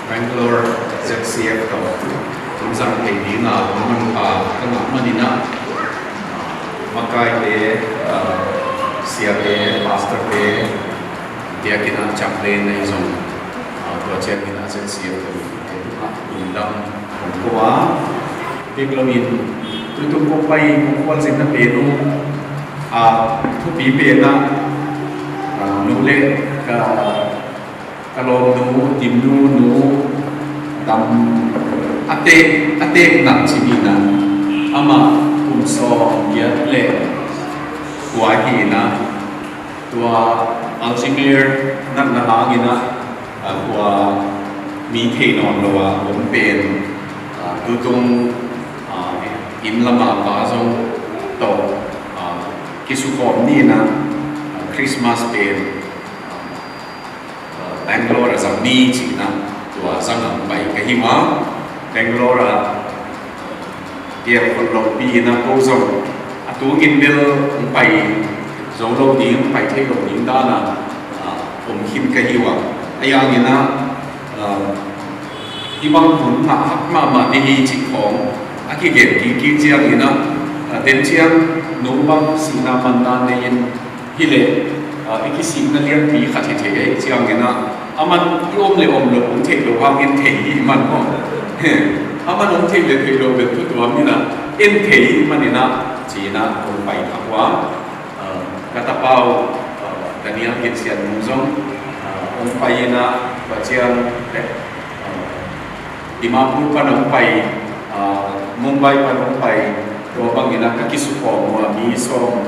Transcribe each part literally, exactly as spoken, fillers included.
Bangalore Z C F tawh hong zang thei dingin a hong manpha ka ngah manin ah, makaite, ah, siate, pastorte, biakinn ah chapel nei zong, ah, tua ciangin ah Z C F tawh lungdam hong ko a, bek loin tutung kong pai kong khualzinna pen uh, ah, thupi pen ah, ah, nu le ka ka lawmnu, Dimnu nu, dam a tek, a tek nak ci-in ah, amah kum sawm giat le kua hi-in ah, tua Alzheimer natna hangin ah, ah, kua mi thei nawn lo a om pen, ah, tutung, ah, inn lam a pa zong tawh, ah, kisukhawm ni-in ah, ah, Christmas pen, ah, Bangalore ah zang ni ci-in ah tua zang ah hong pai ka hi uh a, Bangalore ah piang khol lopi-in ah ko zong a tungin bel hong pai zo lo ding, hong pai thei lo ding dan ah, ah, om khin ka hi uh a, a yangin ah, ah, hih bang hun ngah hak mahmah ding hi cih khawng a kigen kik ciangin ah, ah, den ciang nu bang sihna manna nei-in hi leh, ah, i kisikna lianpi khat hi thei ahih ciangin ah, a man i om le om lo om theih lo hangin thei hi man maw. A man om theih le theih lo bel thu tuam in ah, en thei hi manin ah, ci-in ah kong pai thak uh a, ah, ka tapa uh, ah, Daniel Gin Sian Nu zong, ah, hong pai in ah, tua ciang le, ah, Dimapur pan hong pai, ah, Mumbai pan hong pai, tua bangin ah ka kisukhawm uh a, mi sawm,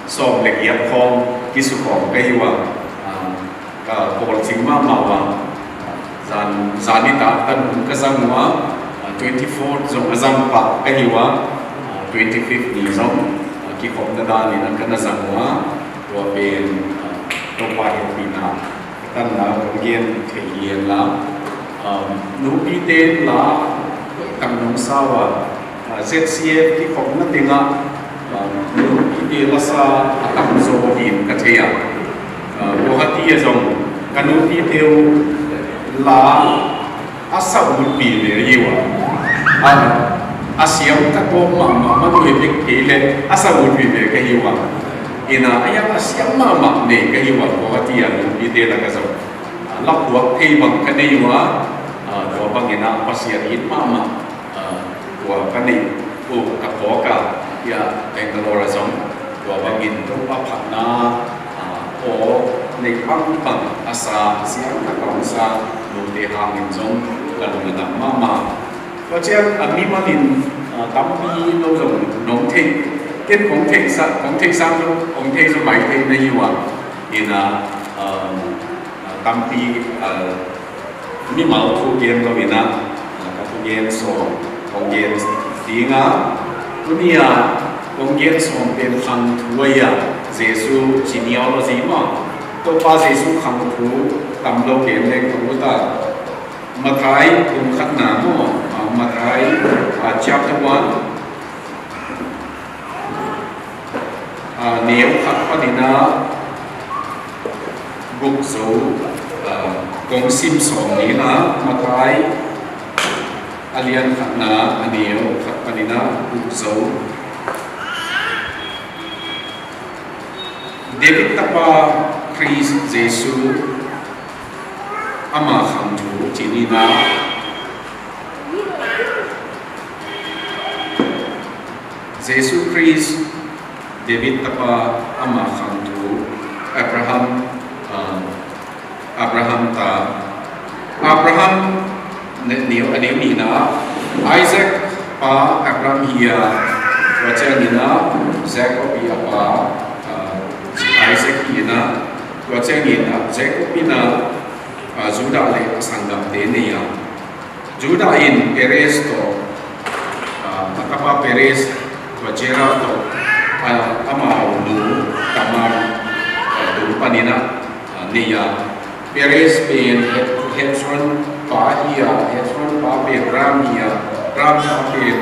sawm le giat khawng kisukhawm ka hi uh a, ah, ka kawlcing mahmah uh a, zan, zan nitak tan hun ka zang uh a, ah, twenty-fourth zong a zang pah ka hi uh a, ah, twenty-fifth ni zong, ah, kikhopna danin ah ka na zang uh a, tua pen, ah, Topa hehpihna ka tanna kong gen thei hi hen la, ah, nupite la hoih tak nong sa uh a, ah, Z C F kikhopna tengah, ah, nupite lasa a tamzaw ding ka thei a, ah, Guwahati ah zong ka nupite uh la a sa ut vive hi uh a, a, a siam ka tawm mahmah man uh hi bek kei leh a sa ut vive ka hi uh a, in ah a yang a siam mahmah nei ka hi uh a, Guwahati ah nupite lak ah zong, ah, laphuak thei bang ka nei uh a, ah, tua bangin ah Pasian it mahmah, ah, tua ka neih uh ka phawk a, hia Bangalore ah zong tua bangin Topa phatna, ah, aw neih pangpang a sa, siang a tawng sa nute hangin zong ka lung a dam mahmah. Tua ciang a mimalin, ah, tampi no zong nong theih, ken kong theihsa, kong theihsa lo, kong theih zo mai thei na hi uh a, in ah, ah, ah, tampi, ah, mimal thu gen lo in ah, ah, ka thugen sawm kong gen ding a, tuni a kong gen sawm pen khang thu ahi a, Jesu genealogy maw, Topa Jesu khang thu tam lo gen leng ka ut a, Matthai bung khatna maw, ah, Matthai, ah, chapter one, ah, neu khat panin ah guk zo, ah, kong sim sawm ni a, Matthai a lian khatna a neu khat panin ah guk zo. David tapa Khrist Jesu ama khang thu ci ni a, Jesu Khrist David tapa ama khang thu, Abraham, ah, Abraham ta, Abraham ne-, neu, a neu nihna, Isaac pa Abraham hi a, tua ciangin ah Jacob i a pa, ah, Isaac hi a, tua ciangin ah Jacob in ah, ah, Judah le a sanggamte nei a, Judah in Perez tawh, ah, a tapa Perez, tua Zerah tawh, ah, amau nu Tamar, ah, tung panin ah, ah, nei a. Perez pen He-, Hezron pa hi a, Hezron pa pen Ram hi a, Ram pa pen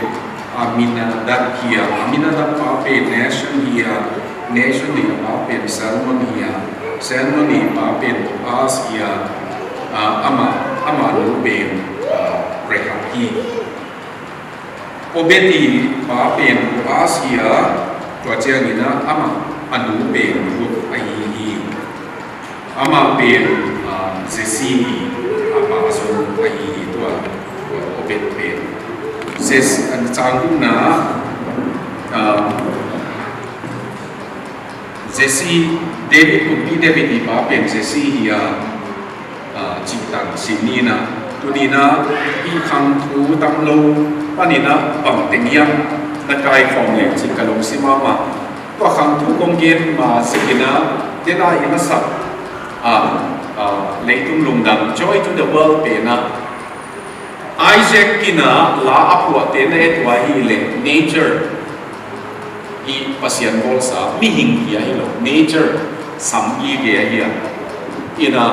Amminadab hi a, Amminadab pa pen Nahshon hi a, Nahshon i pa pen Salmon hi a, Salmon i pa pen Boaz hi a, ah, amah, a Amah nu pen, ah, Rahab hi. Obed i pa pen Boaz hi a, tua ciangin ah amah a nu pen Ruth ahi hi. Amah pen, ah, Jesse i a pa zong ahi hi tua, tua Obed pen. Ses-, ah, cangkungna, ah, Jesse, David kumpi David i pa pen Jesse hi a, ah, cih tang sim ni na. Tuni na, hih khang thu tam lo panin ah bang teng hiam na kaikhawm leh cih ka lungsim mahmah. Tua khang thu kong gen ma zikin ah, tena i lasak, ah, ah, Leitung Lungdam, Joy to the World pen ah, Isaac Kinna la a phuahte na et uh ahih leh nature, hih Pasian bawlsa, mihing hi a hi lo, nature sam i ve ahi a. Ina,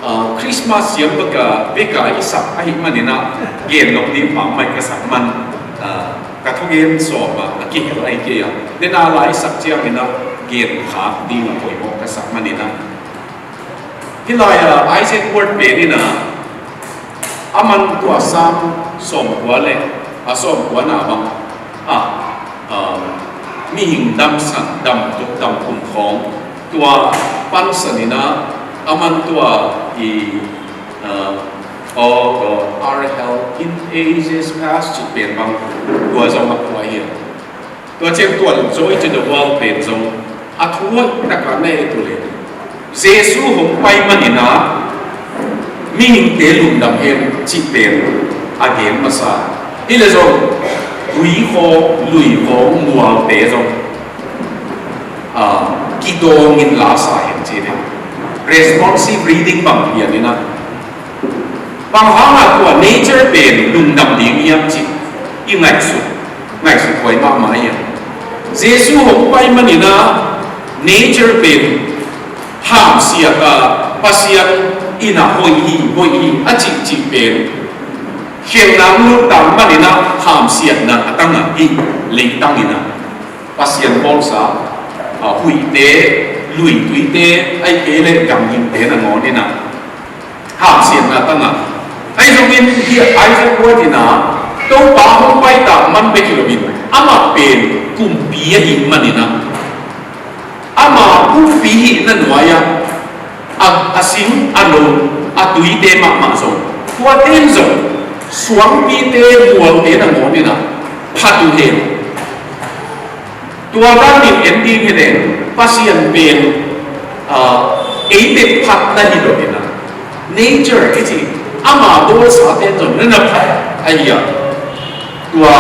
ah, Christmas siam baka beka i sak ahih manin ah gen lawk ding pammaih ka sak man, ah, ka thugen sawm ah a kihel ahi kei a. Nena la i sak ciangin ah gen khak ding a poimawh ka sak manin ah. Hih lai-ah Isaac Watts pen in ah, a man tua Sam sawmkua le, a sawmkua na bang, a, a, mihing damsan, damtuk, damkum khawng, tua pansan in ah, a man tua i, a, All God are held in ages past cih pen bang, tua zong a phuah hi a. Tua ciang tua Joy to the World pen zong a thu hoih taka na et uh leh, Jesu hong pai manin ah mihingte lungdam hen cih pen a gen masa. Hi leh zong huikhawng, luikhawng, mualte zong, ah, kidawngin la sa hen ci leh, responsive reading bang pian in ah, bang hangah tua nature pen lungdam ding hiam cih i ngaihsut, ngaihsut huai mahmah hiam? Jesu hong pai manin ah nature pen hamsiat a, Pasian in ah hoih hi, hoih hi a cihcih pen khelhna lut tak manin ah hamsiatna a tangah hih leitang in ah Pasian bawlsa, a, huihte, luituite, ahih kei leh gamhingte nangawn in ah hamsiatna tangah. Ahi zongin hih Isaac Watts in ah Topa hong pai tak man bek hi loin amah pen kumpi ahih manin ah, ama kumpi hihna nuai-ah a, a sing, a lo, a tuite mahmah zong, tuate in zong suangpite, mualte nangawn in ah phat uh hen. Tua danin en ding hi leh Pasian pen, ah, eite phatna hi lo in ah, nature i cih, ama bawlsate in zong na na phat ahi a. Tua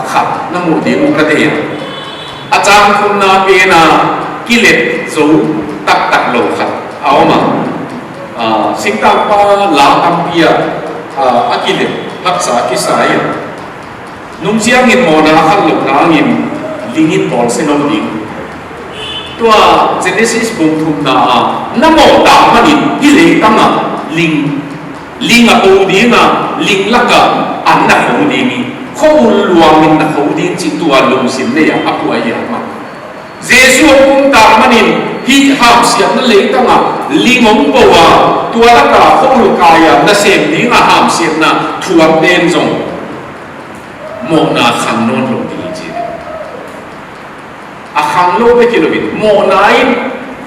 khat na muh ding uh ka deih a. A cangthumna pen ah kilep zo taktak lo khat a om a. Ah, singtangpa la tampi ah, ah, a kilep haksa kisa hi a. Nungciangin mawhna a khan loh nangin ling in bawl se lo ding. Tua Genesis bung thumna ah na mawh tak manin hih leitang ah ling, ling a kho ding a, ling lakah an na kho ding hi, khuahul luangin na kho ding cih tua lungsim nei a, a phuah hi a mah. Jesu a kum tak manin hih hamsiatna leitang ah ling hong bo a, tua lakah khuahul kai a nasem ding a hamsiatna thuak den zong mawhna khang nawn lo ding hi ci. A khang lo bek hi loin mawhna in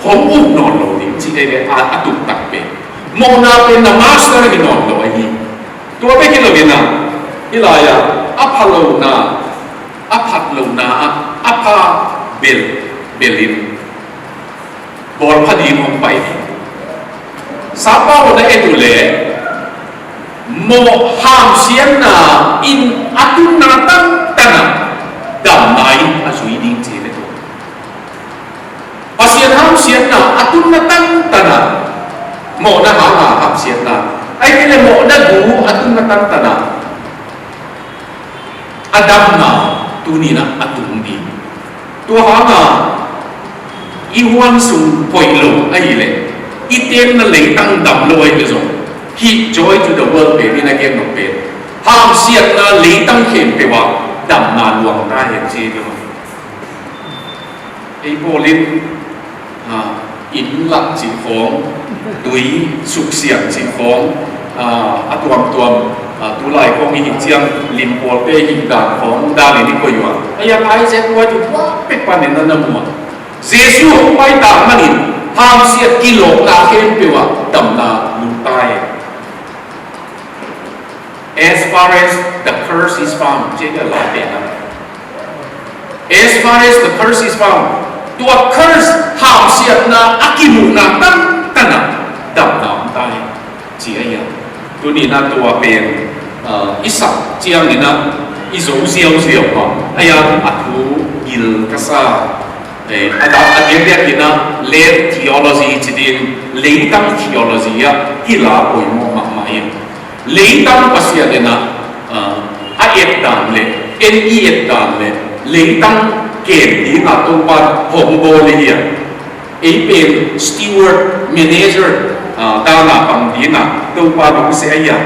hong uk nawn lo ding ci, ei ve a, a tuk tak pen mawhna pen na master hi nawn lo ahi. Tua bek hi loin ah, hih lai-ah a pha lohna, a phat lohna ah a pha bel, belin bawlpha ding hong pai hi. Sapa hon a et uh leh mawh hamsiatna in a tunna tantan ah damna in a zui ding ci hi leh, Pasian hamsiatna a tunna tantan ah, mawhna hanga hamsiatna, ahih kei leh mawhna gu a tunna tantan ah a damna tuni-in ah a tung ding. Tua hanga i huan sung poih lo ahih leh, i tenna leitang dam lo ahih leh zong, hih Joy to the World pen in a gen nop pen, hamsiatna leitang khempeuh ah damna luang ta hen ci hi. Ei pawl in, ah, inn lak cih khawng, Tui suksiang cih khawng, ah, a tuamtuam, ah, tulai khawng i hih ciang lim pawlte i hih dan khawng dan in i koih uh a. A iang Isaac White tua pek panin a na mu a. Jesu hong pai tak manin hamsiat kilawkna khempeuh ah damna lut ta e. As far as the curse is found, ci a la te na. As far as the curse is found, tua curse hamsiatna a kimuhna tantan ah damna om ta hi, ci a hiam? Tuni na tua pen, uh, i sak ciangin ah i zo ziauziau a, a iang a thu gil ka sa. Eh, a da a diakdiak in ah late theology ci ding, leitang theology ah i la poimawh mahmah hi. Leitang Pasian in ah, ah, a et dan le, en i et dan le, leitang kem ding a Topa hong bawl hi a. Ei pen steward, manager, ah, dan a pang ding a Topa hong seh hi a.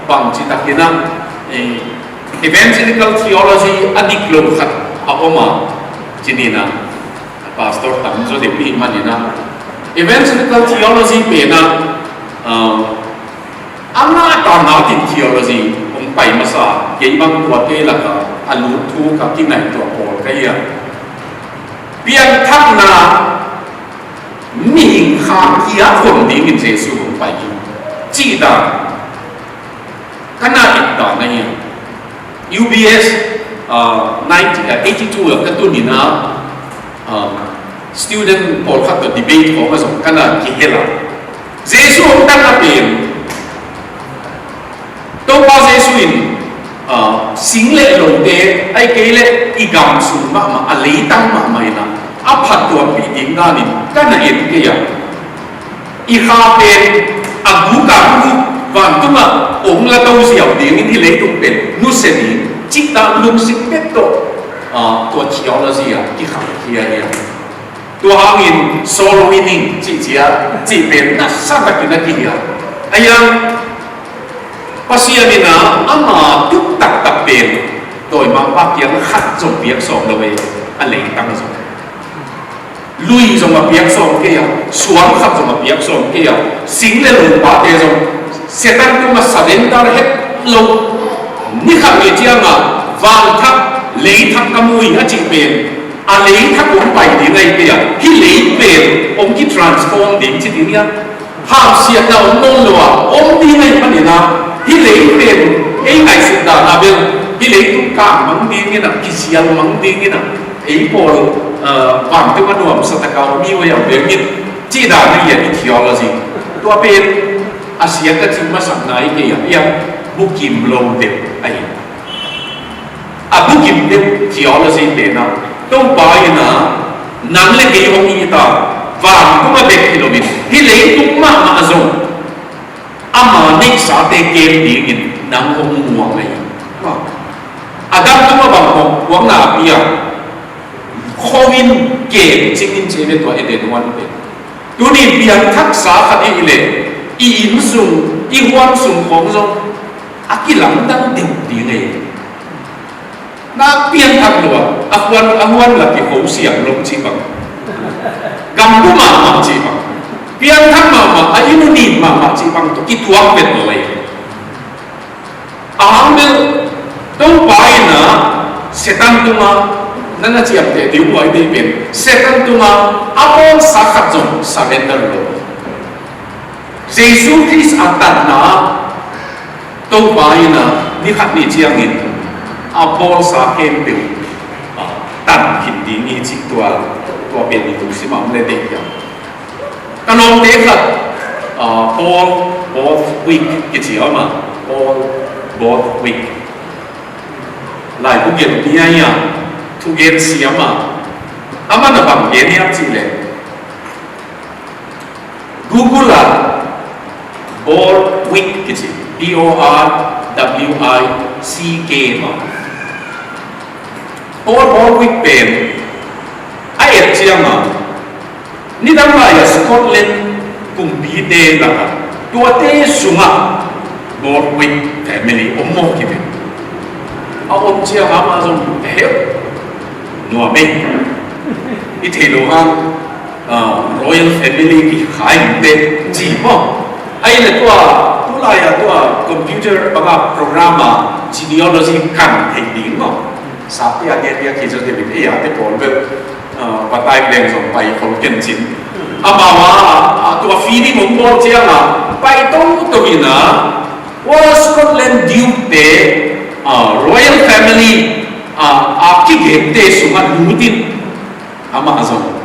Bang ci takin ah, eh, evangelical theology a dik lo khat a om a, ci ni na. Pastor tam zaw deuh i hih manin ah, evangelical theology pen ah, ah, a ngah ta ngah in theology hong pai masa, kei bang tuate lakah a lut thu ka kingaihtuah pawl ka hi a. Pianthakna mihing kha kia khom dingin Jesu hong pai hi, cih dan ka na et dan ahi. U B S, ah, nineteen, ah, eighty-two ah ka tun in ah, ah, student pawlkhat tawh debate khawng a zong ka na kihel a. Jesu hong tang a pen, Topa Jesu in, ah, sing le lote, ahih kei leh i gam sung mahmah, a leitang mahmah in ah a phattuampih ding danin ka na en kei a. I kha pen a guk a guk vantungah hong la to ziau dingin hih leitung pen nusia ding cih dan lungsim pek tawh, ah, tua theology ah kikhangkhia hi a. Tua hangin soul winning cih cia, cih pen nasa takin a kihi a. A iang Pasian in ah ama tuk taktak pen dawimangpa kiang khat zong piak sawm lo ei, a leitang zong. Lui zong a piak sawm kei a, suang khat zong a piak sawm kei a, sing le lopate zong Satan tungah surrender het lo. Ni khat ni ciangah van thak, lei thak ka mu hi a cih pen, a lei thak hong pai ding ahi kei a, hih lei pen hong ki-transform ding ci ding hi a. Hamsiatna om nawn lo a om ding ahih manin ah, hih lei pen ei ngaihsut dan ah bel hih leitung kang mang dingin ah, kisial mang dingin ah, ei pawl, ah, vantung a nuamsa tak a om hi uh a, bel mit cih dan ahi a, i theology. Tua pen a sia ka cih masakna hi kei a, a bukim lo deuh ahi. A bukim deuh theology pen ah, Topa in ah nang le kei hong it a, vantung a bek hi loin, hih leitung mahmah zong ama neihsate kem dingin nang hong muang ahi. A dang tungah bang hong muangna a pia, kho in kem cingin ci ve tua Eden huan pen. Tuni pianthaksa khat i hih leh, i inn sung, i huan sung khawng zong a kilamdang deuh ding ei. Na pianthak lo a, a huan, a huan la kikho siang lo cih bang, gambu mahmah cih bang, pianthak mahmah, a inn uh nin mahmah cih bang tawh kituak vet lo ei. A hang bel Topa in ah Satan tungah na na ciamteh ding uh a, i deih pen Satan tungah a bawlsa khat zong surrender lo. Jesu Khrist a tanna Topa in ah ni khat ni ciangin a bawlsa khempeuh, ah, tan khin ding hi cih tua, tua pen i lungsim ah om le deih hiam? Ka lawmte khat, ah, Paul Borthwick kici a om a, Paul Borthwick. Laibu gelh mi ahi a, thugen siam a, aman a bang gen hiam cih leh, Google ah Borwick kici, B O R W I C K maw. Paul Borwick pen a et ciang a, nidang lai-a Scotland kumpite lakah tuate sungah Borwick family om mawk hi ve. A om ciang amah zong a heuh nuam ei. I thei lo hang. Royal family kikhai te ci maw. Ai le tua tulai a tua computer banga program a genealogy kan thei ding maw. Sa pia dia dia ki zo de bin ei a te pawl bel patai leng zong pai khol ken cin. Amau a tua feeling hong bawl ciang a pai to to in a, ua Scotland Duke te royal family a kigem te sungah lut in, amah zong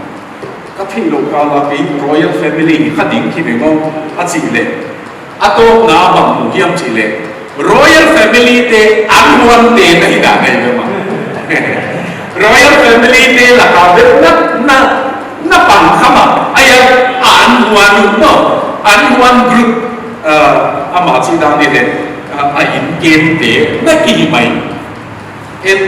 ka theih loh kal a kei royal family hi kha ding hi veng aw a cih leh, a tawpna bang mu hiam cih leh, royal family te an huan te na hi dan ahi ve maw. Royal family te lakah bel na, na, na pang kha mah. Ai a an huan uh maw, an huan group, amah cih dan hi leh, a inn kem te na kihi mai. En,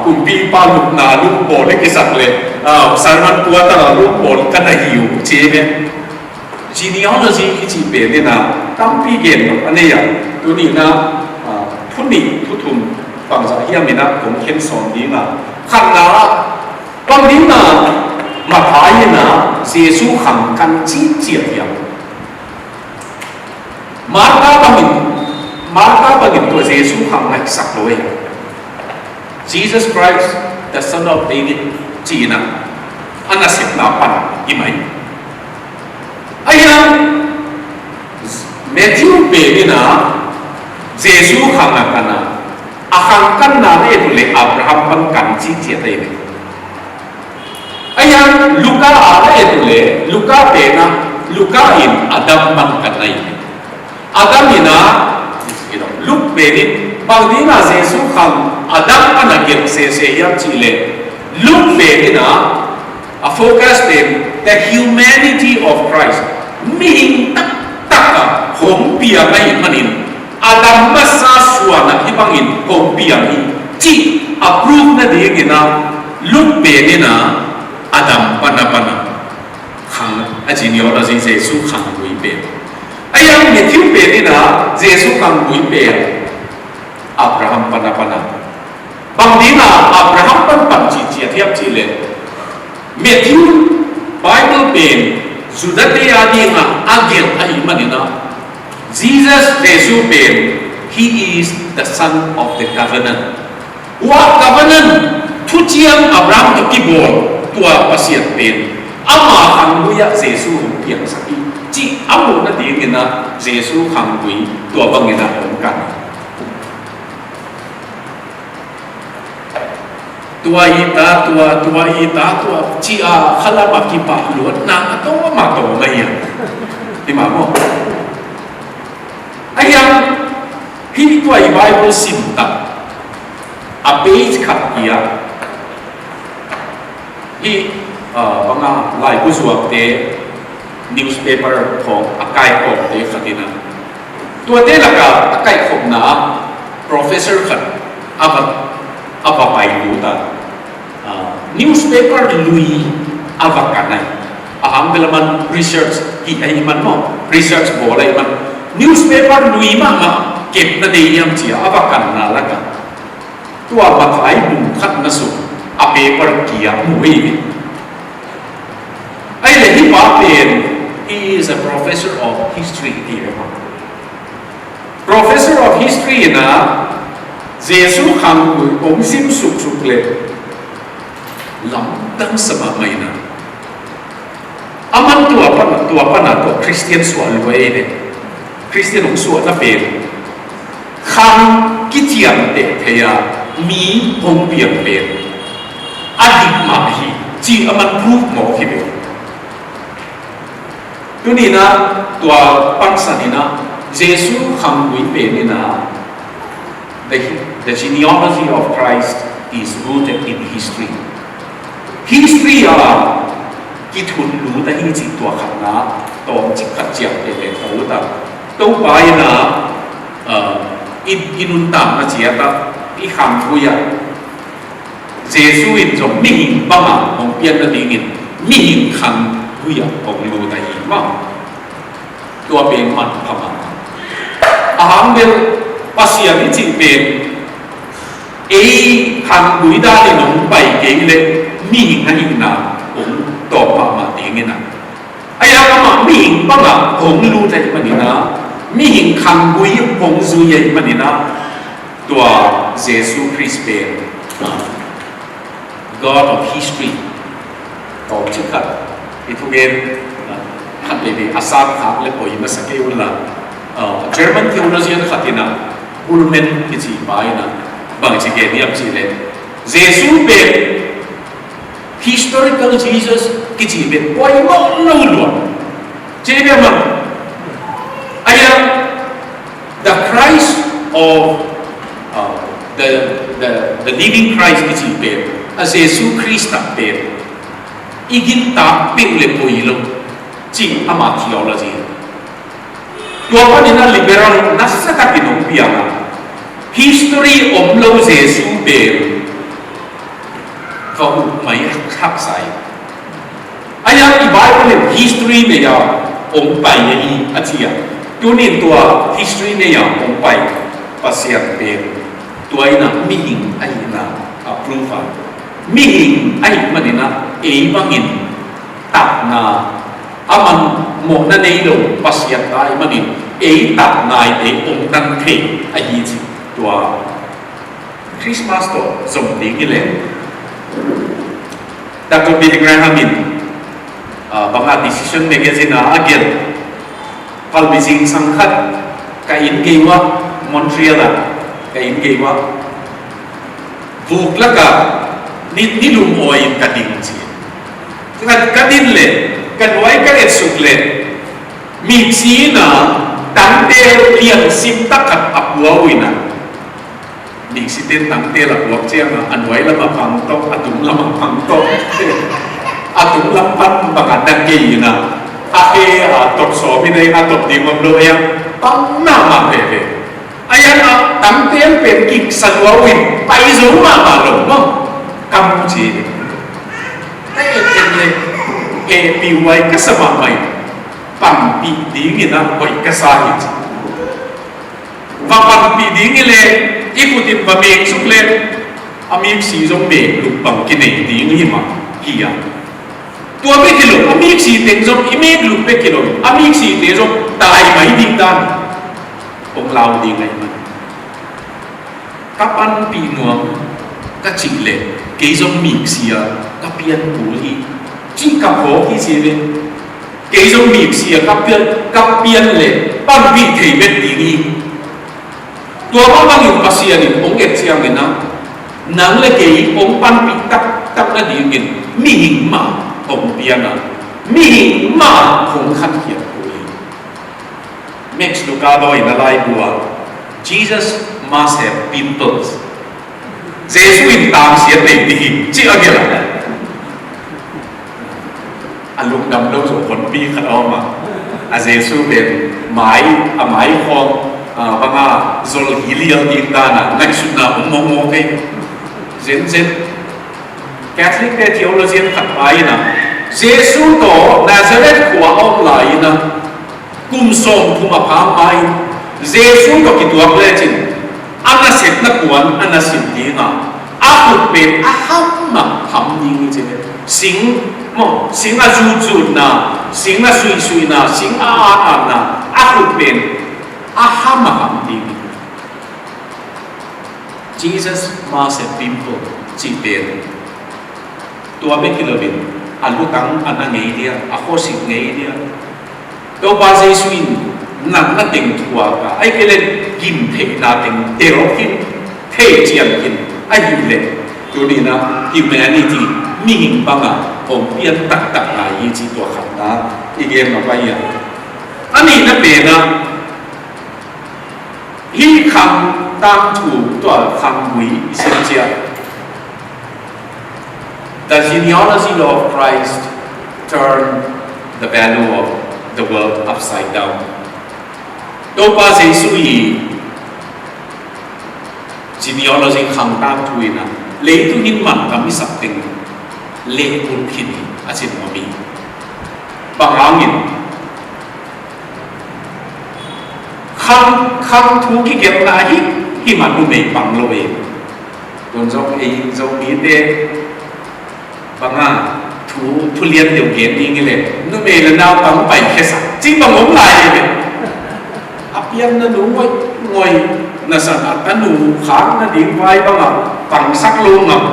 kumpipa lupna lupbawl i kisak leh, servant quarter a lupbawl ka na hi uh ci hi ve. Genealogy i cih pen in a tampi gen lo a nei a, tuni in a thu nih thu thum bangzah hiam in a kong khen sawn ding a, khatna ah bang ding a Matthai in a Jesu khang kan cih ciat hiam? Martha bangin, Martha bangin tua Jesu khang ngaihsak lo ei. Jesus Christ, the Son of David, ci-in a, a nasepna pan i mai. Ahi hang Matthew pen in a Jesu khang a kan a, a khang kanna na et uh leh Abraham pan kan ci ciat ahi ve. Ahi hang Luka a na et uh leh, Luka pen a, Luka in Adam pan kan ahi ve. Adam in a, Luke pen in bang ding a Jesu khang Adam pan a gelh sese hiam cih leh, Luke pen in a, a focus pen the humanity of Christ. Mihing taktak a hong piang ahih manin, Adam masa suan a hih bangin hong piang hi cih a proof nadingin a, Luke pen in a Adam pan a pan a khang a genealogy Jesu khanggui pen. Ahi hang Matthew pen in a Jesu khanggui pen Abraham pan a pan a. Bang ding a Abraham pan pan cih ciat hiam cih leh, Matthew Bible pen Judah te a ding a a gelh ahih manin a, Jesus Jesu pen, he is the son of the covenant. Ua covenant thuciam Abraham tawh kibawl tua Pasian pen ama khanggui ah Jesu hong piangsak hi cih a muh nadingin a Jesu khanggui tua bangin a hong kan. Tua hi ta, tua, tua hi ta, tua ci a khalam a kipah luatna a tawm a tawm ahi a. Hi mah maw? Ahi hang hih tua i Bible sim tak a page khat hi a, hih banga laibu zuakte newspaper khawng a kaikhawmte khat in a, tuate lakah a kaikhawmna ah professor khat a va, a va pai lut a, newspaper lui a va kan ahi. A hang bel a man research hi ahih man maw, research bawl ahih man, newspaper lui mahmah kepna nei hiam ci a a va kanna lakah tua Matthai bung khatna sung a paper kia mu hi. Ahi leh hih pa pen, he is a professor of history ti ve maw. Professor of history in a Jesu khanggui hong sim suksuk leh lamdang sa mahmah in a, a man tua pan, tua pan a tua Christian suah lua ei leh, Christian hong suahna pen khang kiciamteh thei a mi hong piang pen a dik mah hi cih a man proof mawk hi ve. Tuni in a tua pansan in a Jesu khanggui pen in a, the, the genealogy of Christ is rooted in history. History a kithun lut ahi cih tua khatna tawmcik khat ciang teh leh ka ut a, Topa in a i, i nuntakna ciat ah, i khanggui ah Jesu in zong mihing banga hong pian nadingin mihing khanggui ah hong lut ahi maw. Tua pen manpha mahmah. A hang bel Pasian i cih pen ei khanggui danin hong pai kei leh mihing ahihna hong tawp mahmah Ina, a ya amah mihing bangah hong lut ahih manin ah, mihing khanggui hong zui ahih manin ah, tua Jesu Khrist pen, ah, God of history. Tawmcik khat i thugen, ah, khat veivei a sang khak le poi masa kei unla, ah, German theologian khat ina, Bultmann kici pa ina, bang ci gen hiam cih leh, Jesu pen historical Jesus kici pen poimawh lo lua. Ci pen mah, a ya, the Christ of, uh, the, the, the living Christ kici pen, a Jesu Khrist pen i gintak peuh le poi lo, ci ama theology. Tua panin a liberal nasatakin hong piang a, history om lo Jesu pen va up mai haksa hi. A ya i Bible in history nei a hong pai ahi a ci a, tunin tua history nei a hong pai Pasian pen, tua ina mihing ahihna a prove a, mihing ahih manin ah ei bangin takna, aman mawhna nei lo Pasian ta ahih manin ei takna in ei hong tan thei ahi ci. Tua Christmas tawh zom ding hi leh, Doctor Billy Graham in, ah, banga Decision magazine ah a gelh, palbi zingsang khat ka inn gei uah, Montreal ah ka inn gei uah vuk lakah ni, nilum awi in ka ding ci. Ka, ka din leh, ka nuai ka etsuk leh, miksi in a tangte liansim tak khat a pua uh ina, miksi ten tangte la puak ciang a, a nuai lamah pang tawh, a tung lamah pang tawh, a tung lam pan bangah na kei ina, a khe a top sawm ina, a top ding om lo a, pang mahmah veve. A ya a tangte pen kiksa lua uh in pai zo mahmah lo maw. Kam ci. Ka et et le, eh, piuai ka sa mahmah in, panpih dingin a hoih ka sa hi ci. Va panpih ding hi leh, i khut in va meksuk leh, a miksi zong meklup bang kinei ding hi mah hi a. Tua bek hi lo, a miksi teng zong i meklup bek hi lo, a miksite zong tai mai ding dan hong lau ding ahih man. Ka panpih nuam ka cih leh, kei zong miksi a ka pian kul hi, cih ka phawk hi ci ve. Kei zong miksi a ka pian, ka pian leh panpih thei bek ding hi. Tua mah bangin Pasian in hong et ciangin a, nang le kei hong panpih taktak nadingin mihing mah hong pian a, mihing mah hong khankhiat kul hi. Max Lucado in a laibu ah, Jesus must have pimples. Jesu in tangsiat nei ding hi, ci a gelh a. A lungdam lo zo honpi khat a om a. A Jesu pen mai, a mai khawng, ah, banga zol hi lial ding dan a ngaihsutna om mawkmawk ei. Zenzen. Catholic te theologian khat pa in a, Jesu tawh Nazareth khua a om lai in a, kum sawmthum a phak ma-in Jesu tawh kituak lecin a nasepna kuan a na sim ding a, a khut pen a ham a ham ding hi ci. Sing maw, sing a zutzutna, sing a suihsuihna, sing a atatna, a khut pen a ham a ham ding hi. Jesus must have pimple cih pen tua bek hi loin a lutang a na ngei dia, a khuasik ngei dia. Topa Jesu in natna teng thuak a, ahih kei leh gimtheihna teng delh khin, thei cian khin ahih leh, tuni-in ah humanity, mihing bangah hong pian taktak lai hi cih tua khatna i gen mah pai a. A nihna pen ah, hih Khang Tangthu tua Khang Gui i sim ciang, the genealogy of Christ turned the value of the world upside down. Topa Jesu i genealogy Khang Tangthu in ah, leitung in mantam i sak teng leh ut khin hi a ci nuam hi. Bang hangin, Khang, Khang thu kigelhna hi, hi mah numei pang lo e. Tu'n zong ei Zomite bangah Thu, thu lian deuh gen ding hi leh, numei le naupang paikhiasak cih bang om lai hi ve. A pianna nu ngoihngoih, na san a tanu khak nading vai bangah pangsak lo ngam.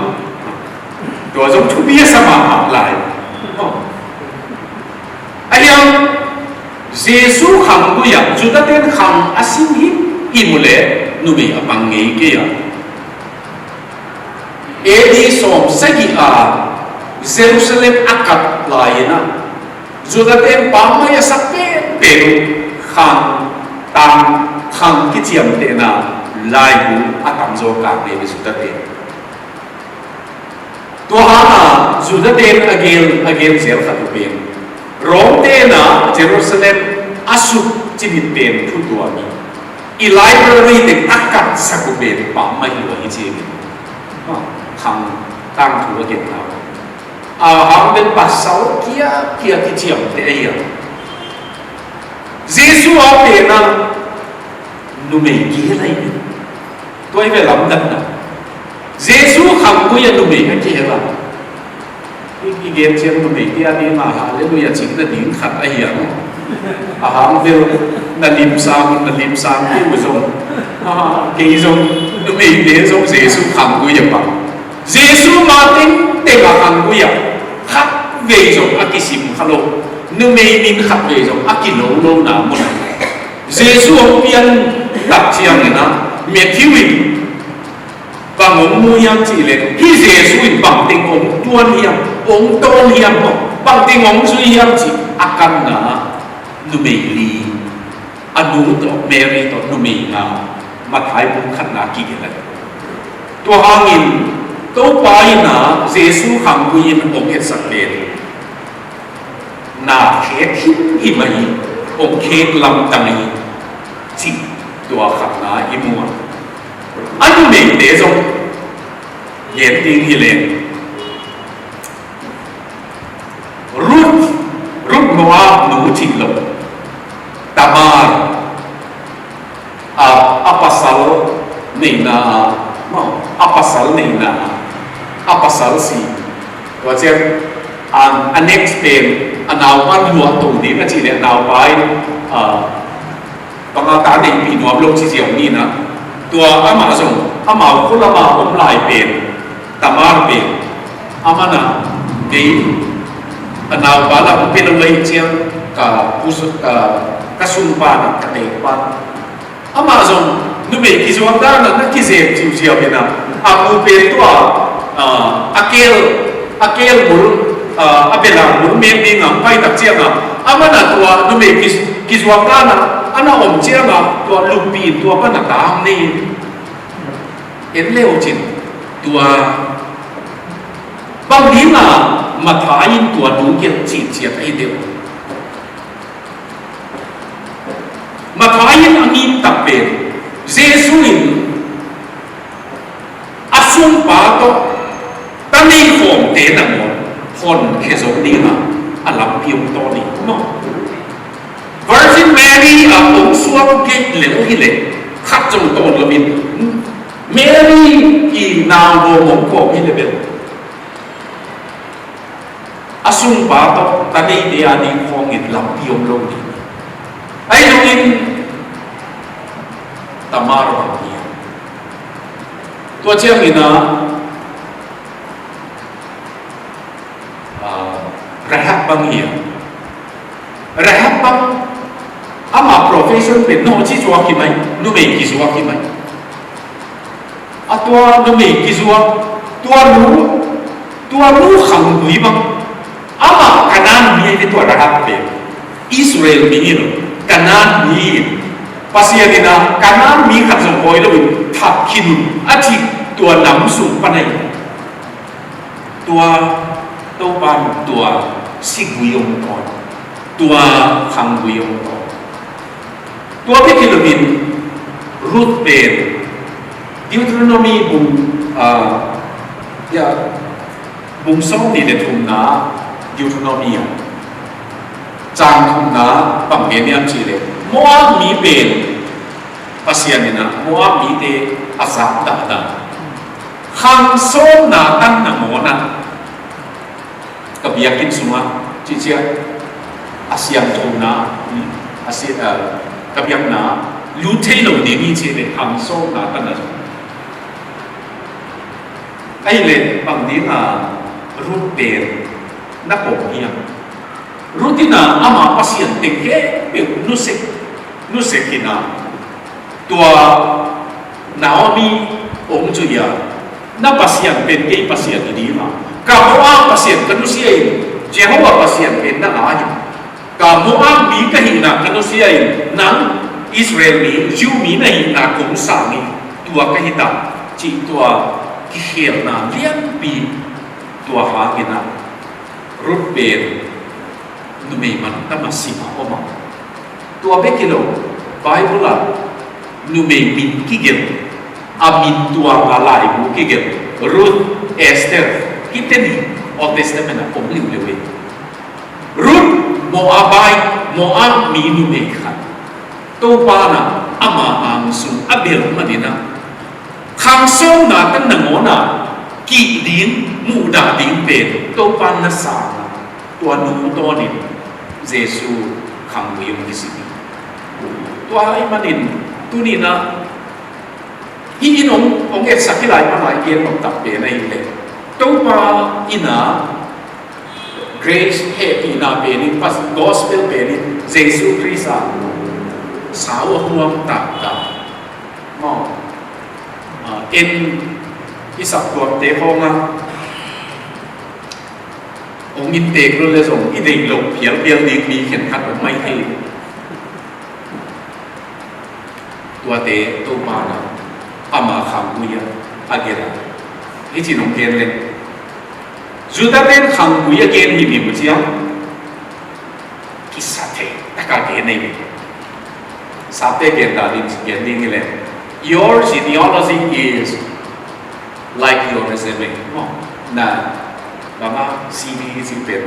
Tua zong thupi a sa mahmah lai. Ahi hang Jesu khanggui ah Judah ten khang a sim himhim uh leh numei a pang ngei kei a. A D sawm sagih a Jerusalem a kat lai-in ah Judah ten pammaih a sak penpen uh khang, tang, khang kiciamtehna laibu a tamzaw kang nei Judah ten. Tua hangah Judah ten a gen, a gen zel khat uh pen, Rom ten ah Jerusalem a suk cimit pen thu tuam hi. I library teng a katsak uh pen pammaih lua hi ci hi. Khang tangthu a gen hau. A hang pen pasal kiakia kiciamteh ahi a. Jesu a pen ah numei kihel ahi hi. Tua hi ve lamdanna. Jesu khanggui ah numei a kihel a. I, i gen ciang numeite a dingah halleluiah cih nading khat ahi a. A hang bel na limsang, na limsang kei uh zong. Ah, kei zong, numeite zong Jesu khanggui a pang. Jesu ma tengteng a khanggui ah khatvei zong a kisim kha lo. Numei min khatvei zong a kilolona mun. Jesu hong pian tak ciangin ah Matthew in bang hong mu hiam cih leh, hih Jesu in bangteng hong tuan hiam, hong tawn hiam, bangteng hong zui hiam cih a kanna numei li, a nu tawh Mary tawh numei nga, Matthai bung khatna kigelh a. Tua hangin Topa in ah Jesu khanggui in hong etsak pen na khek himhim ahi, hong khek lamdang ahi, cih tua khatna i mu a. A numeite zong gen ding hi leng, Ruth, Ruth Moab nu cih lo, Tamar, a, a pasal neihna, maw, a pasal neihna, a pasal si. Tua ciang, a, a next pen, a naupa luah to ding a cih leh, a naupa in, a, bang a ta neihpih nuam lo ci ziau ni na. Tua amah zong, amau khua lamah om lai pen, Tamar pen, amah na, kei, a naupa lam pia lo ahih ciang, ka, ka, ka sungpa na, ka teekpa. Amah zong numei kizuak dan ah na kizem ziauziau in ah, a pu pen tua, ah, a keel, a keel mul, ah, a belang mul mek ding ah pai tak ciang ah, amah na tua numei kiz-, kizuak dan ah, a na om ciang ah, tua luppih in tua pan a tang nei. En le uh cin, tua bang ding ah Matthai in tua nu gelh cinciat ahi deuh. Matthai in a ngim tak pen, Jesu in a sungpa tawh ta nei khawmte nangawn honkhia zo dingah a lampi hong tawn hi maw? Virgin Mary a hong suak kei lel hi leh khat zong tawn loin Mary i nau bawm hong kawm hi leh bel a sungpa tawh ta neite a ding khawngin lampi om lo ding. Ahi zongin Tamar bang hi a. Tua ciangin ah, ah, Rahab bang hi a. Rahab bang ama profession pen nawhci zuak hi mai, numei kizuak hi mai. A tua numei kizuak, tua nu, tua nu khanggui bang. Amah Kanaan mi ahi tua Rahab pen. Israel mi hi lo, Kanaan mi hi. Pasian in ah Kanaan mi khat zong hawi loin thak khin un a cih tua nam sung pan ahi. Tua Topa in tua sigui hong tawn, tua khanggui hong tawn. Tua bek hi loin Ruth pen Deuteronomy bung, ah, ya, bung sawm nih le thumna Deuteronomy ah, cang thumna bang gen hiam cih leh, Moab mi pen Pasian in ah Moab mite a zak dahdah, khang sawmna tan nangawn ah ka biakinn sungah cihciah a siangthona, a si, a, ka biakna lut thei lo ding hi cih le khang sawmna ka na. Ahih leh bang dinga Ruth pen na pom hiam? Ruth in a ama pasian teng khempeuh nusia, nusia khin a, tua Naomi hong zuih a, na pasian pen kei pasian hi ding a, ka Moab pasian ka nusia in, Jehovah pasian pen na ngai hi. Ka Moab mi ka hihna ka nusia in, nang Israel mi, Jew mi na hihna kong sang hi, tua ka hi ta, cih tua kikhelna lianpi, tua hangin a Ruth pen numei man tam a sim a om a. Tua bek hi lo, Bible ah numei min kigelh, a min tuang a laibu kigelh, Ruth, Esther, hihte nih Old Testament ah om liuliu hi. Ruth, Moabite, Moab mi numei khat. Topa in a ama ang sung a belh manin a, khang sawmna tan nangawn a kih ding, muhdah ding pen Topa in na sang a, tua nu tawnin Jesu khanggui hong kisim hi. Tua ahih manin tuni in a, hih in hong, hong etsak hi lai, a lai gen nop tak pen ahih leh, Topa in a grace, hehpihna pen in, pas-, gospel pen in, Jesu Khrist a sau a huam taktak. Maw, a, en i saptuamte khawng a hong inntek lo le zong i deih loh phialphial ding mi khenkhat om mai thei. Tuate Topa in a ama khanggui a, a gelh a. Hih ci-in hong gen leng, Judah ten khanggui a gen hi mi mu ciang, kisa thei taka gen hi mi. Sapte gen ta ding, gen ding hi leng, your genealogy is like your resume. Maw, na bang a C V ci pen,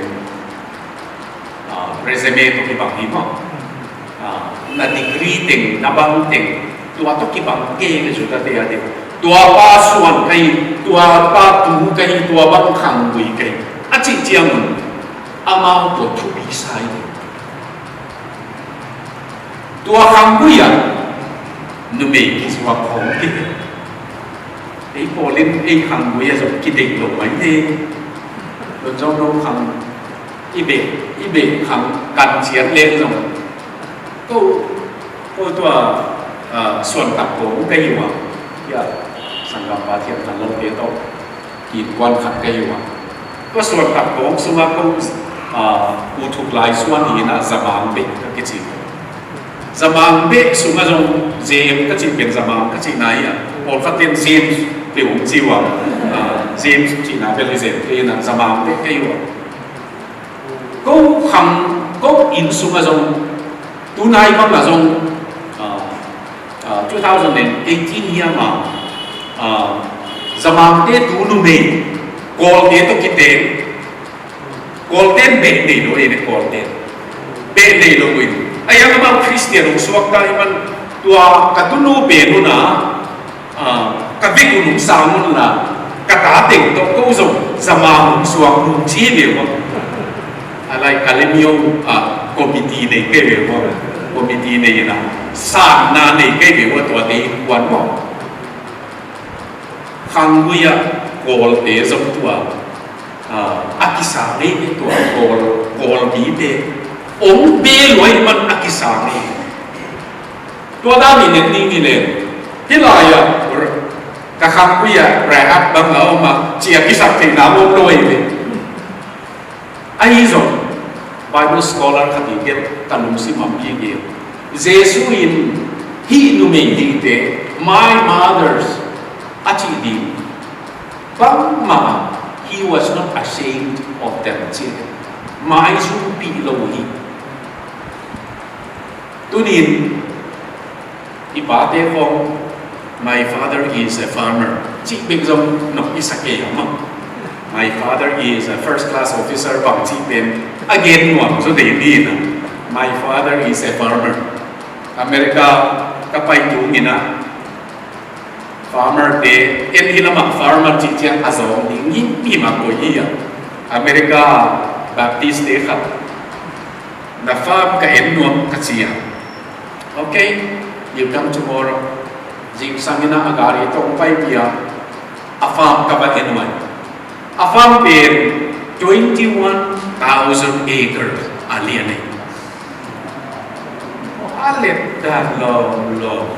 ah, resume tawh kibang hi maw. Ah, na degree teng, na bang teng, tua tawh kibang kei le Judah te a ding. Tua pa suan ka hi, tua pa tu ka hi, tua bang khanggui ka hi, a cih ciangun amau tua thupi sa hi. Tua khanggui ah numei kizuak khawng kei. Ei pawl in ei khanggui ah zong kideih lo mai hi. Lon zong no khang i beh, i beh khang kan ciat leng zong, ko, ko tua, ah, suantak kawng ka hi uh a. Ya, sanggampa thiam khan lote tawh ki kuan khat ka hi uh a. Tua suantak kawng sungah ko, ah, U Thuk Lai Suan hi in a, Zamang beh ka kici. Zamang beh sungah zong Zem ka cih pen Zamang ka cihna hi a, pawlkhat ten Zem peuh hong ci uh a, ah, Zem cihna bel hi Zem te in a, Zamang beh ka hi uh a. Ko khang, ko inn sungah zong, tunai bangah zong, ah, ah, two thousand and eighteen hiam ah, ah, Zamangte tu numei Kawlte tawh kiteng, Kawlte in beh nei lo, ei beh Kawlte in beh nei lo in. A hiang amau Khristian hong suakta ahih man tua ka tunu pen un a, ah, ka vek un hong sang un la, ka ta teng tawh ko zong Zamang hong suak un ci ve uh a. A lai Kalemyo, ah, committee nei kei ve uh a. Committee nei in a, sanna nei kei ve uh a, tuate innkuan maw. Khanggui ah Kawlte zong tua, ah, a kisang ei ve, tua Kawl, Kawl mite hong beh lua ahih man a kisang ei. Tua dan i en ding hi leh, hih lai-ah ka khanggui ah Rahab bang a om a, ci a kisak theihna om lo ei ve. Ahi zong Bible scholar khat in gen, ka lungsim a om hi. Jesu in hih numei hihte, "My mothers," a cih ding bangmah, he was not ashamed of them, ci. Maizum pih lo hi. Tunin i pate khawng, "My father is a farmer," cih bek zong nok i sa kei a maw. "My father is a first class officer," bang cih pen a gen nuam zaw ding hi na. "My father is a farmer." America ka pai tung in a, farmer te, en hi lamah farmer cih ciang a zawng ding ngimngim a koi hi a. America Baptist te khat, "Na farm ka en nuam," ka ci a. "Okay, you come tomorrow." Zingsang in a gari tawh hong paipih a, a farm ka va en uh hi. A farm pen twenty one thousand acres a lian hi. A let dan lawmlawm.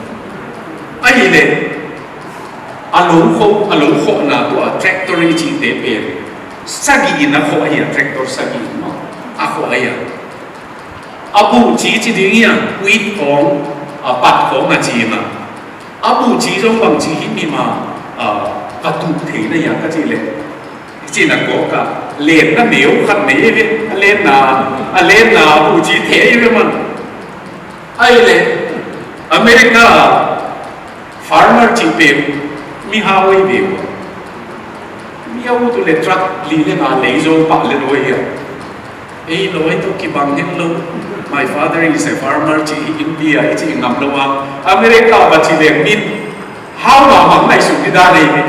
Ahih leh a lo khoh, a lo khohna tua tractor i cihte pen sagih in a khoh ahi a, tractor sagih in maw a khoh ahi a. A buhci ci ding hi a, wheat khawng, a, pat khawng a ci hi a. A buhci zong bangci himhim a, a, va tuh thei na hia ka cih leh, ci na kawk a, lenna neu khat nei hi ve, a lenna, a lenna a buhci thei hi ve maw. Ahih leh America farmer cih pen mihau hi ve uh. Mi a ut uh leh truck li le nga lei zo pah le lo hi a. Ei lo, ei tawh kibang hen lo. "My father is a farmer," ci hi India i cih ngam lo a. America va ci leng min hau mahmah ngaihsut ding dan hi ve.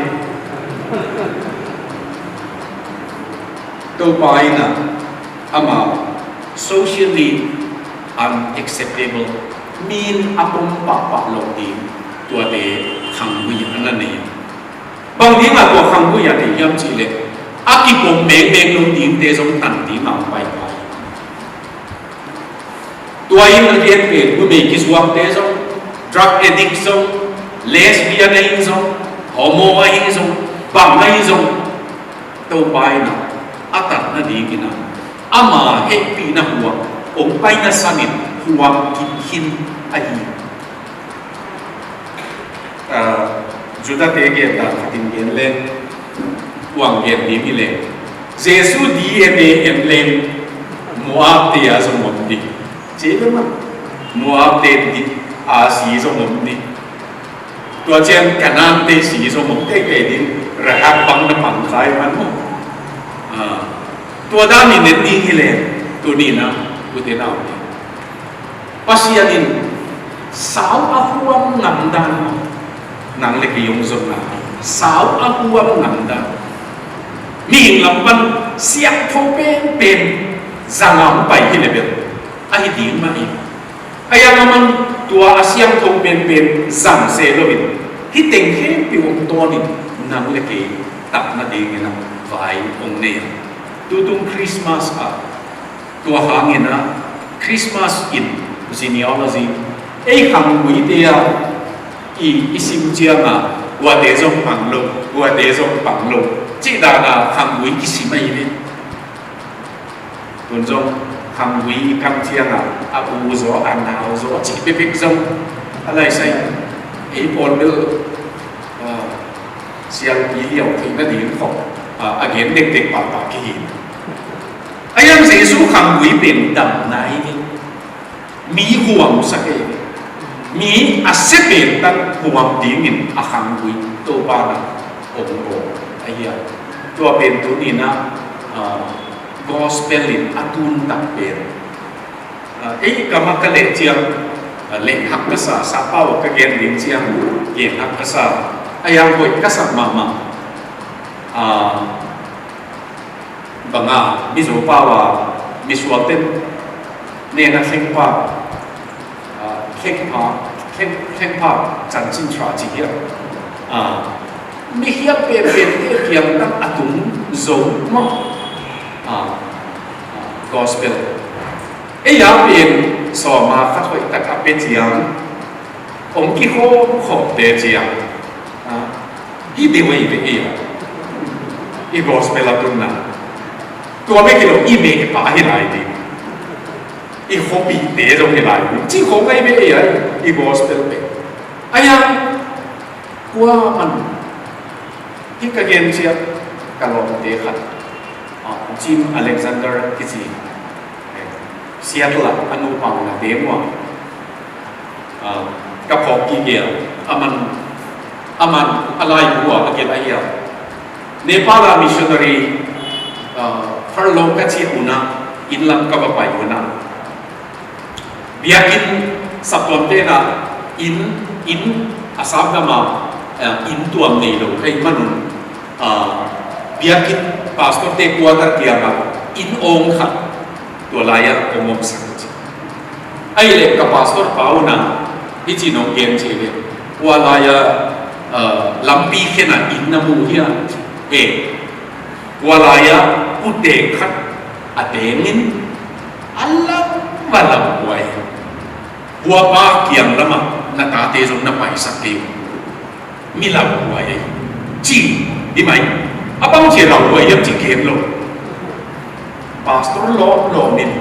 Topa in a, amau socially unacceptable, min a pom pahpah loh ding tuate khanggui a na nei. Bang dingah tua khanggui a nei hiam cih leh, a kipom mengmeng lo dingte zong tan dingah hong paipai. Tua in a gen pen numei kizuakte zong, drug addict zong, lesbian ahi zong, homo ahi zong, bang ahi zong, Topa in a, a tat nadingin a, ama hehpihna huam hong paina sanin huam kik khin ahi. Ah, Judah-te gen dan khatin gen leng, kuang gen ding hi leng, Jesu D N A en leng, Moab-te a zong om ding. Ci leh maw, Moab-te ding a si zong om ding. Tua ciang Kanaan-te si zong om teitei ding, Rahab bang na pang khai man maw. Ah, tua dan in en ding hi leng, tuni in a, ute naute, Pasian in sau a huam ngam dan, nang le kei hong zonna, sau a huam ngam dan. Mihing lam pan siangtho penpen zang a hong pai hi leh bel, ahi ding mah hi. Ahi hang amah in tua a siangtho penpen zang se loin, hih teng khempeuh hong tawnin, nang le kei tat nadingin a vai hong nei a. Tutung Christmas ah, tua hangin a, Christmas in genealogy, ei khangguite a i, i sim ciang a, kuate zong pang lo, kuate zong pang lo, cih dan a khanggui kisim ahi ve. Tun zong khanggui i kam ciang a, a u zaw, a nau zaw, cih bekbek zong a laisai. Ei pawl bel, ah, sialpi liau theih nading khawng, ah, a gen dekdek pahpah kihi. Ahi hang Jesu khanggui pen damna hi ding. Mi huamsak hi. Mi a sia pen tan huam dingin a khanggui Topa in a hong bawl ahi a. Tua pen tuni in a, ah, gospel in a tuntak pen. Ah, ei kam ah ka leh ciang, ah, leh hak ka sa, sappau ah ka gen ding ciang, gen hak ka sa. Ahi hang hoih ka sak mahmah. Ah, bang a, Mizo pau a, misualte nena thlengpa, ah, thlengpa, thleng, thlengpa chanchin tha ci hiam. Ah, mi hiam penpente kiang tang a tung zo maw. Ah, ah, gospel. Ei a pen sawm a khat hoih tak a pia ciang, hong kikhawm khawmte ciang, ah, i deuh ahi ve ei a, i gospel a tunna. Tua bek hi lo, i mehpa hi lai ding, i khuapihte zong hi lai ding, cih khawng ahi ve ei a, i gospel pen. Ahi hang, kuaman, hih ka gen ciat ka lawmte khat, ah, Jim Alexander kici, Seattle ah a nupa na deng uh a, ah, ka phawk kik a, aman, aman a laibu ah a gelh ahi a. Nepal ah missionary, ah, furlough ka ciah un a, inn lam ka va pai un a, biakinn saptuamte in a, inn, inn a sapgam a, ah, inn tuam nei lo ka hih manun, ah, biakinn Pastor te quarter kiangah inn awng khat tua lai-ah kong omsak ci. Ahih leh ka pastor pa un ah hih ci nong gen ci ve. Kua lai-ah, uh, lampi khen ah inn na mu hiam ci. Eh, kua lai-ah putek khat a tengin a lau a lau huai. Kua pa kiang lamah na tate zong na paisak kei uh. Mi lauhuai ahi ci hi mai. A bang ci a lauhuai hiam ci gen lo. Pastor lawm lawm in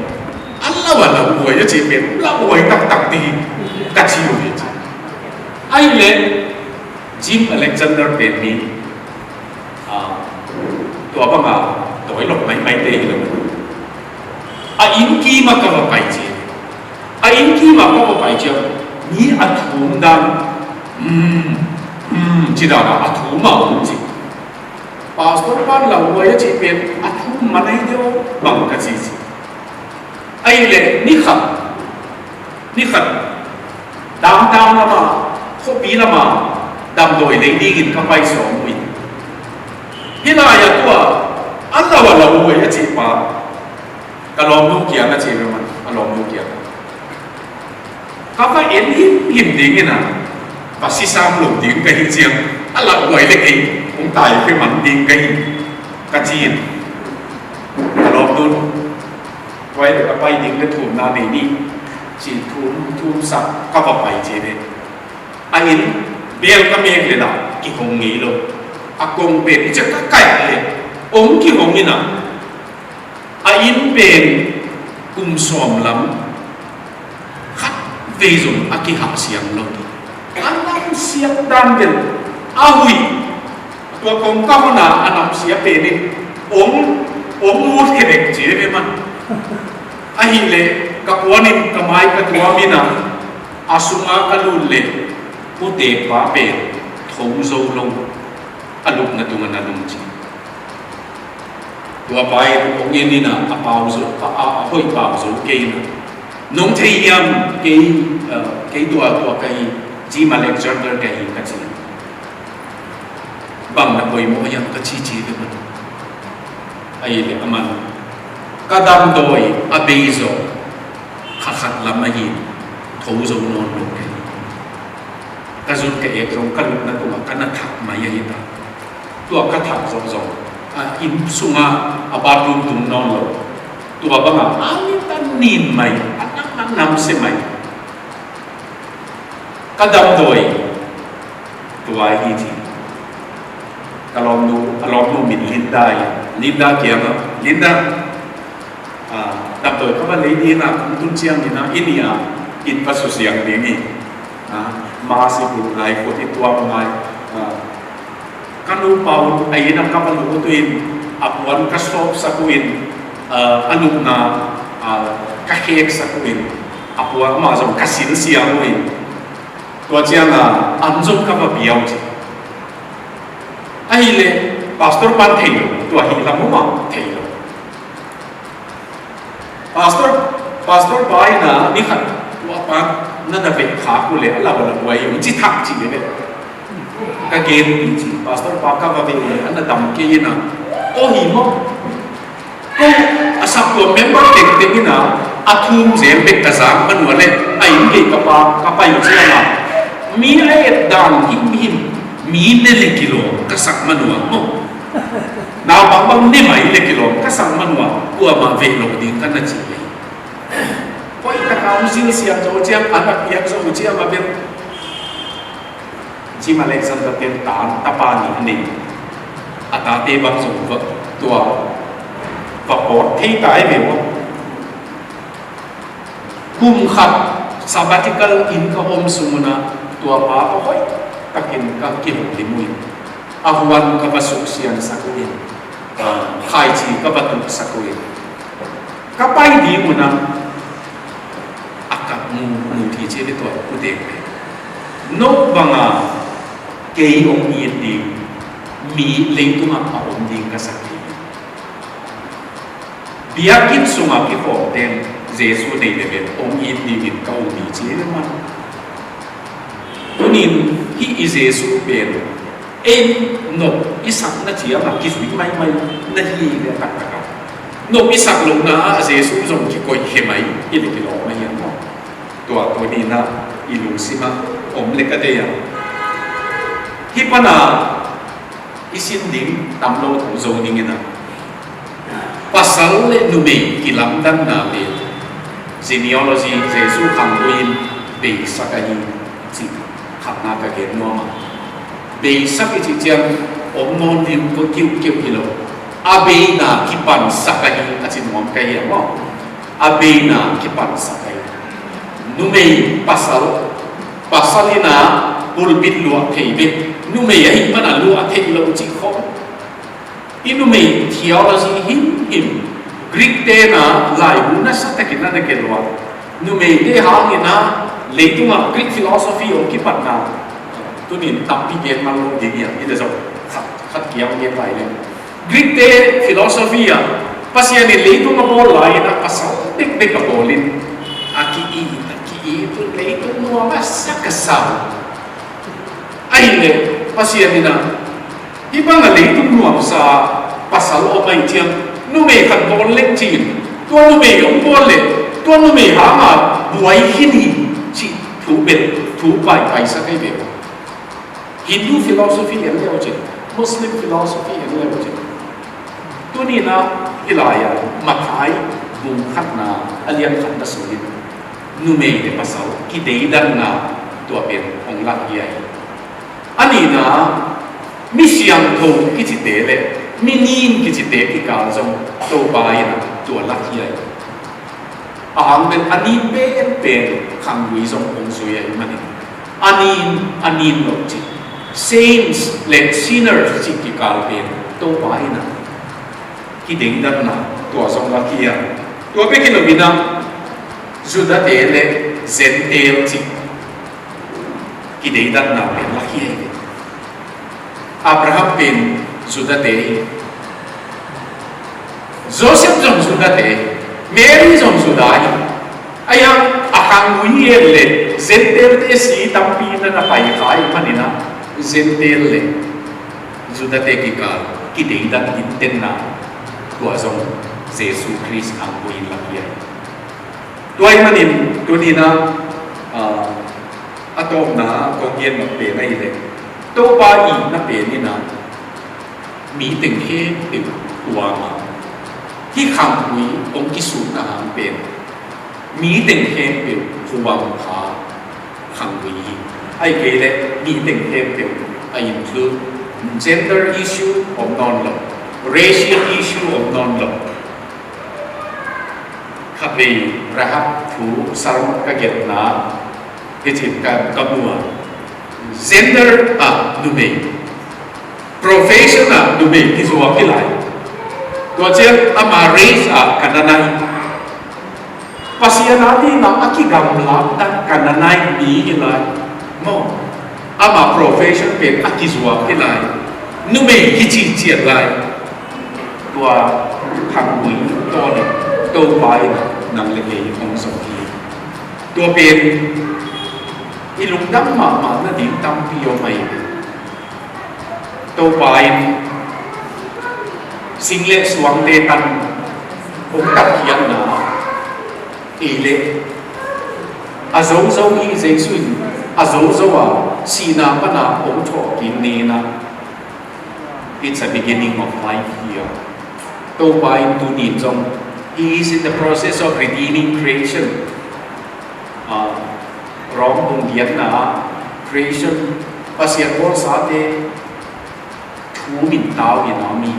a lau a lauhuai a ci pen lauhuai taktak ding hi ka ci uh hi ci. Ahih leh Jim Alexander pen mi, ah, tua banga tawi lok maimai te hi lo. A inn kim ah ka va pai ci. A inn kim ah ka va pai ci. Mi a thum dan, um, um, ci dan a thum a um ci. Pastor pan lauhuai a ci pen a thum man ahi deuh bang ka ci ci. Ahih leh ni khat, ni khat downtown lamah, khuapi lamah damdawi lei dingin ka pai sawm uh hi. Hih lai-ah tua a lau a lauhuai a ci pa ka lawmnu kiang a ci ve man, a lawmnu kiang. Ka va en himhim dingin ah va si sam lo ding ka hi ciang a lauhuai le kei hong tai khe man ding ka hi ka ci in. Ka lawmnu, tua hi leh ka pai ding le thumna nei ni ci, thum, thumsak ka va pai ci ve. A inn bel ka mek le lah kihong ngei lo. A kong pen i ciah ka kaih le hong kihong in ah, a inn pen kum sawm lam khat vei zong a kihah siang lo. A namsiat dan bel a huih. Tua kong ka hon a a namsia pen in hong, hong mut khe dek ci ve man. Ahih leh ka puan in ka mai ka tuam in ah, a sungah ka lut leh putek pa pen tho zo lo, a lupna tungah na lum ci. Tua pa in hong en in ah, a pau zo, a, a, a hoih pau zo kei in ah, nong thei hiam? Kei, uh, kei tua, tua ka hi, Jim Alexander ka hi ka ci. Bang na poimawh hiam ka ci ci ve man. Ahih leh a man ka damdawi a bei zawh kha khat lam ahi, tho zo nawn lo kei. Ka zun ka ek zong ka lupna tungah ka na thak mai ahi ta. Tua ka thak zawh zong a inn sungah a bathroom tung nawn lo. Tua bangah a nin, a nin mai, a nam, a namsia mai. Ka damdawi tua hi ci. Ka lawmnu, a lawmnu min Linda hi. Linda kiangah, Linda, ah, damdawi ka va lei ding a, kong tun ciangin ah, i nih ah inn va susiang ding hi. Ah, Mass i buk lai khut i tuam lai. Ah, ka nupa un a inn ah ka va lut uh in, a puan ka sawpsak uh in, ah, a nupna, ah, ka kheksak uh in, a puan amah zong ka silsiang uh in, tua ciangah an zong ka va pia uh ci. Ahih leh pastor pan thei lo, tua hi lam uh mah thei lo. Pastor, pastor pa in ah ni khat tua pa na na veh khak uh leh a lau a lauhuai uh ci thak ci leh, ka gen uh hi ci. Pastor pa ka va veh uh leh a na dam kei in ah, aw hi maw? Ko a sak tua member tengteng in ah a thum zel bek ka zak man uh leh a inn gei ka pa, ka pai uh ciangah mi a et dan himhim, mi ne le kilawm ka sak man uh maw? Naupang bang ne mai le kilawm ka sak man uh, kuamah veh lo ding ka na ci hi. Hoih taka hong silsiang zo ciang, an a piak zo ciang a bel Jim Alexander pen ta, tapa nih a nei. A tate bang zong va, tua va pawt thei ta hi ve maw? Kum khat sabbatical in ka om sung un ah tua pa ka hoih takin ka kihong lim uh in, a huan ka va suksiansak uh in, ah, khaici ka va tuksak uh in, ka pai ding un ah a kap mu, mu thei ci ve tua putek pen. No banga kei hong it ding mi leitungah a om ding ka sak hi. Biakinn sungah kikhawmte in Jesu nei leh bel hong it dingin ka um hi ci hi ve maw. Tunin hih i Jesu pen Ei nop i sakna ciangah kizui maimai na hi ve taktak a. Nop i sak lohna ah Jesu zong kikoih khe mai hi le kilawm ahi a maw? Tua tuni-in ah i lungsimah om le ka deih a. Hih pana i sin ding tam lo tawh zo dingin ah pasal le numei kilamdanna pen genealogy Jesu khanggui in beisak ahi cih khatna ka gen nuam a. Beisak i cih ciang om nawn ding ko kiuhkiuh hi lo. A beina kipansak ahi a ci nuam ka hi a maw? A beina kipansak ahi. Numei pasal, pasal in ah pulpit luah thei bek, numei ahih mana luah thei lo cih khawng. I numei theology himhim, Greek te na laibu nasa takin a na gelh uh a. Numeite hangin a leitungah Greek philosophy hong kipatna tunin tampi gen man lo ding hiam, hi le zong khat, khat kiang gen lai le. Greek te philosophy ah Pasian in leitung a bawl lai-in a pasal bekbek a bawlin a ki-it, a ki-it un leitung nuam a sak a sau. Ahih leh Pasian in a hih bang a leitung nuamsa pasal om ahih ciang numei khat bawl leng ci-in, tua numei hong bawl leh tua numei hanga buai khin hi cih thu bel, thu paipaisak ahi ve. Hindu philosophy en le uh cin, Muslim philosophy en le uh cin. Tuni-in a i lai-a Matthai bung khatna a lian khatna sungin numei le pasal kideidanna tua pen hong lak hi a hi. A nihna, mi siangtho kicite le mi nin kicite kikal zong Topa in tua lak hi a hi. A hang pen a nin penpen khanggui zong hong zui ahih manin a nin, a nin lo cih saints le sinners cih kikal pen Topa in a kideidanna tua zong lak hi a. Tua bek hi lo-in a Judah-te le Gentile cih kideidanna pen lak hi a hi. Abraham pen Judah-te hi. Joseph zong Judah-te hi. Mary zong Judah hi. Ahi hang a khanggui hi et le Gentile-te si tampi na na pai kha ahih manin a Gentile le Judah-te kikal kideidan gintenna tua zong Jesu Khrist khanggui in lak hi a hi. Tua ahih manin tuni-in a, ah, a tawpna kong gen nop pen ahih leh Topa itna pen in a mi teng khempeuh huam a, hih khanggui hong kisutna hang pen mi teng khempeuh huam kha khanggui hi. Ahih kei leh mi teng khempeuh a include gender issue om nawn lo, racial issue om nawn lo. Khatvei Rahab thu sermon ka gelhna hi cin ka, ka mu a, gender ah numei, profession ah numei kizuak hi lai. Tua ciang ama race ah Canaanite, Pasian a dingin a kigamlak dan Canaanite mi hi lai. Maw, ama profession pen a kizuak hi lai. Numei hi cihciat lai. Tua khanggui tawh le Topa in nang le kei hong zong hi. Tua pen i lungdam mahmah nading tampi om ahi. Topa in sing le suangte tan hong tatkhiatna ei le a zozo hi. Jesu in a zozo a sihna pana hong thawhkik ni-in a, it's a beginning of life here. Topa in tuni-in zong, He is in the process of redeeming creation. Ah, Rom bung giatna ah creation, Pasian bawlsate thu min tau in a mi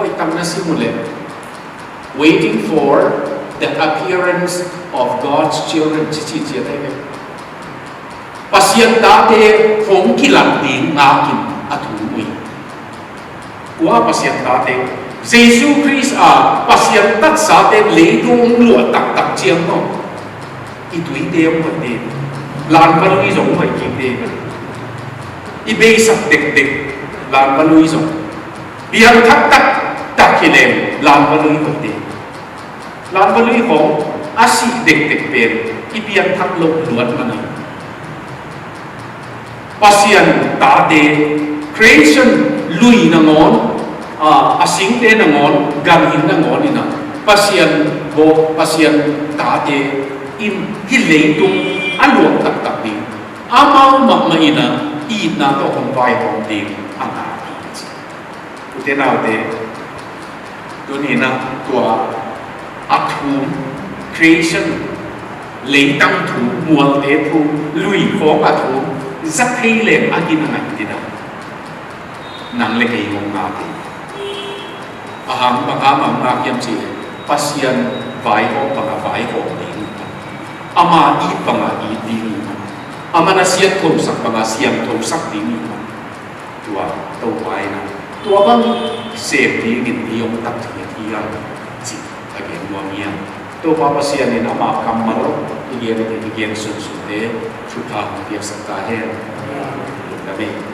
hoih tak na sim uh leh, waiting for the appearance of God's children, ci ci ciat ahi ve. Pasian tate hong kilat ding ngakin a thu mu hi. Kua Pasian tate? Jesu Khrist a Pasian tatsate leitung hong luah taktak ciang maw, i tuite hong hoih ding. Lanva lui zong hong hoih kik ding. I beisak dekdek lanva lui zong. Piangthak taktak hi leng lanva lui hoih ding. Lanva lui khawng a sih dekdek pen i pianthak loh luat man hi. Pasian tate Creation lui nangawn, a, a singte nangawn, ganhing nangawn in a, Pasian vawh, Pasian tate in hih leitung a luah taktak ding, amau mahmah in a itna tawh hong vaihawm ding a ngah hi ci. Ute naute, tuni in a tua a thum, creation, leitang thum, mualte thum, lui khawng a thum, za thei leng a gina ngaih ding a, nang le kei hong ngak hi. A hang bang hang a hong ngak hiam cih leh, Pasian vaihawm bang a vaihawm ding hi. Ama it bang a it ding hi. Ama na siangthosak bang a siangthosak ding hi. Tua Topa in a, tua bang sem dingin i hong tak hi hiam cih a gen nuam hiam. Topa Pasian in ama kammal i gen, i gen sunsunte thupha hong piaksak ta hen. Amen.